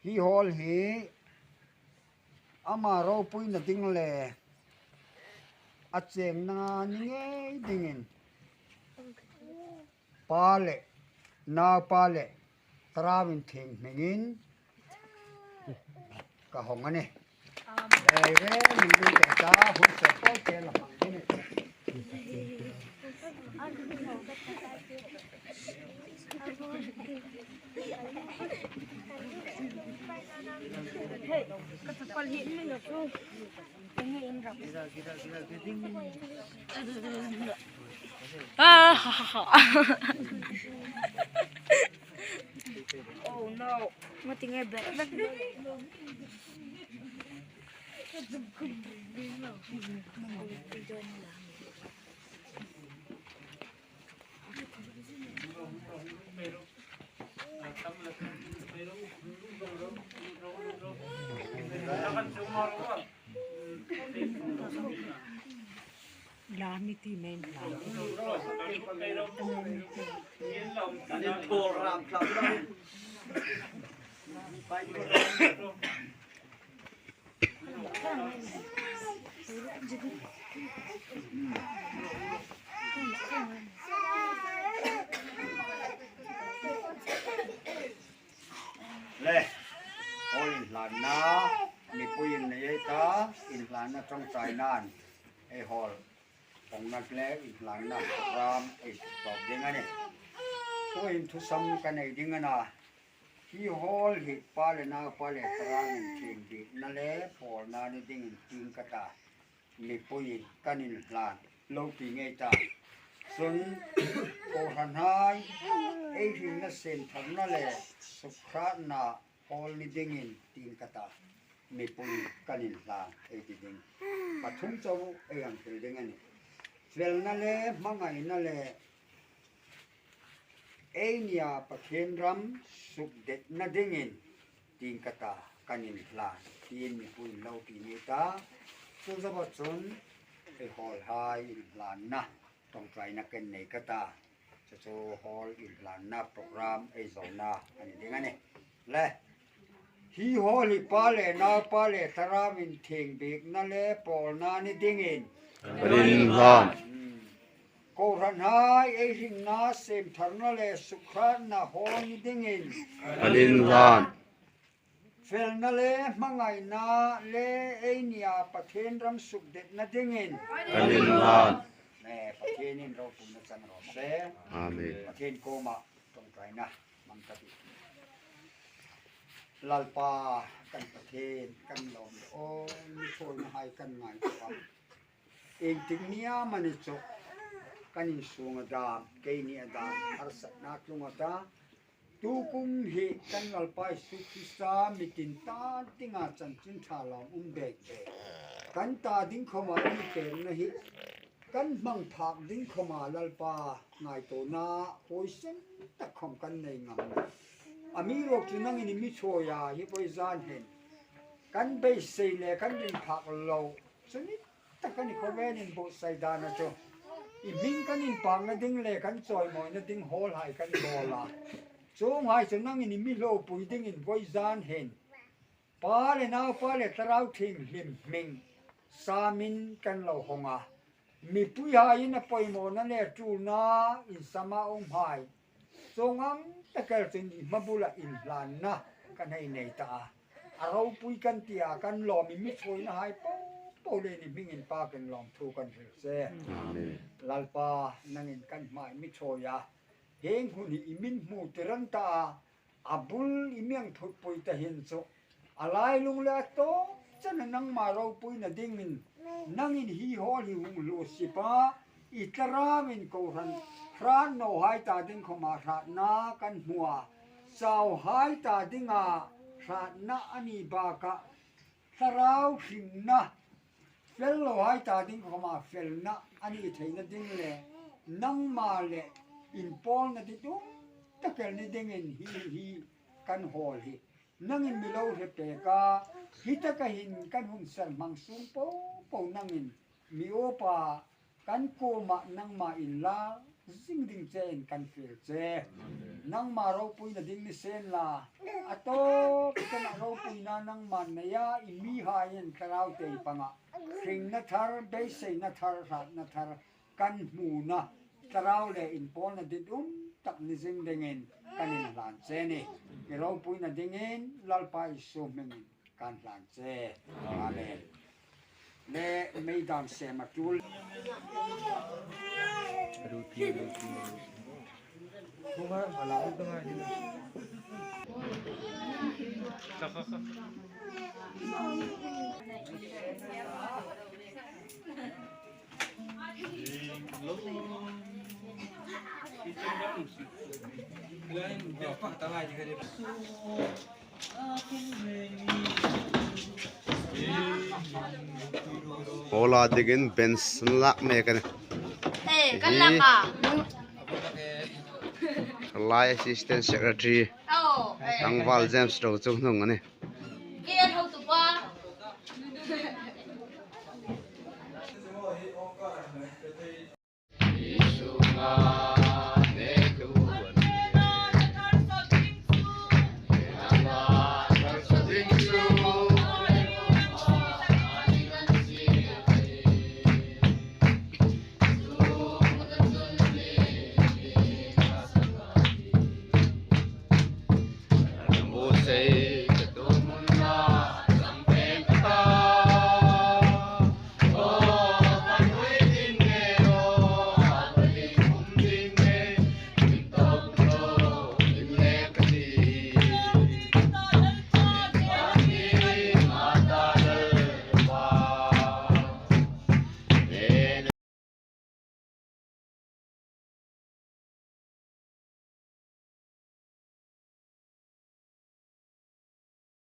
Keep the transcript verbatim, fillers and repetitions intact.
Hi hall hi ama ropuina ding le a chengna ni ngei dingin Pa le Naupa le Thlarau Inthieng hmingin ka hawng a nih. Amen. Ei re, min ding te ta, hun se ko te la hmang ding. Oh no. What thing I bet? Lami ti men lami. Le, hall inhlanna, mipui innei ei ta, inhlanna ṭawngṭainain, ei hall, hawngna le inhlanna program ei tawp ding a nih. Tuhin thusam ka nei ding a na, hi hall hi Pa le Naupa le Thlarau Inthieng biekna le pawlna ni dingin tieng ka ta. Mipuiin kan inhlan lo ti ngei ta. Chun kohranhai ei hringna sem tharna le sukhratna hall ni dingin tieng ka ta. Mipuiin kan inhlan ei ti ding. Pathum chau ei hang hril ding a nih. Felna le hmangaina le ei nia Pathien ram sukdetna dingin tieng ka ta, kan inhlan, tiin mipuiin lo ti ni ta. Chu zoa chun ei hall hai inhlanna ṭawngṭaina kan nei ka ta. Chu chu hall inhlanna program ei zona a ni ding a nih. Le, hi hall hi Pa le Naupa le Thlarau Inthieng biekna le pawlna ni dingin. Kan inhlan. Hmm. Kohranhai ei hringna sem tharna le sukhratna hall ni dingin. Kan inhlan. Felna le hmangaina le ei nia Pathien ram sukdetna dingin. Kan inhlan. Le Pathienin ropuina chang raw se. Amen. Pathien kuoma ṭawngṭaina hmang ka tih. Lalpa kan Pathien, kan lawm le aw, mi thawnahai kan ngaituo a. Iengtik ni amani chu kan insunga dam, keini a dam, harsatna tlung a ta. Tukum hi kan Lalpa Isu Krista mi tin ta dinga chanchin ṭha lawm um bek bek. Kan ta ding khoma mi pemna hi kan hmang phak ding khoma Lalpa ngaituona huoisen tak khom kan nei ngam. Amiruokchu nangin i mi chawia hi voi zan hin kan beisei le kan ring phak lo. Chu ni tak a ni khawvelin buotsai dan a chu. I hming kan inpakna ding le kan chawimawina ding hall hai kan bawl a. Chuonghai chu nangin i mi hlopui dingin voi zan hin Pa le Naupa le Thlarau Inthieng hlim hming samin kan lo hawng a. Mipuihaiin a poimawna le tulna insama umhai. Chuong ang tak el chun i hmabula inhlanna kan hei nei ta a. A ropui kan tia kan lawm i mi chawinahai po po le i hmingin pakin lawmthu kan hril che. Amen. Lalpa nangin kan hmaa i mi chawia. Hieng hun hi i min hmu tir an ta a. A bul i mi hang phutpui ta hin chu. A lailung le a tawp chena nangma ropuina dingin nangin hi hall hi hung hluo sip a, i Thlarauin kohran hrat nawhai ta ding khoma hratna kan hmu a, chauhai ta dinga hratna a ni bakah Thlarau hringna fel lohai ta ding khoma felna a ni theina ding le nangma le inpawlna ditum tak el ni dingin hi hi kan hall hi nangin mi lo hre pek a, hi taka hin kan hun ser hmang sung po po nangin mi awpa kan kuoma nangma inla zing ding chein kan fiel che. Nangma ropuina ding ni sien la, a tawp chena Ina nangman neia i mihaiin thlarau tei panga hringna thar, beiseina thar, hratna thar kan hmuna, thlarau le inpawlna ditum tak ni zing dingin kan inhlan che a nih. I ropuina dingin Lalpa Isu hmingin kan hlan che. Amen. Le meidan sem a tul. Hall-a dingin bench lak mek a nih. Eh, kan lak a. Lai Assistant Secretary. Oh, eh. Tlangval James Rochunghnung a nih. Ke an hotupa.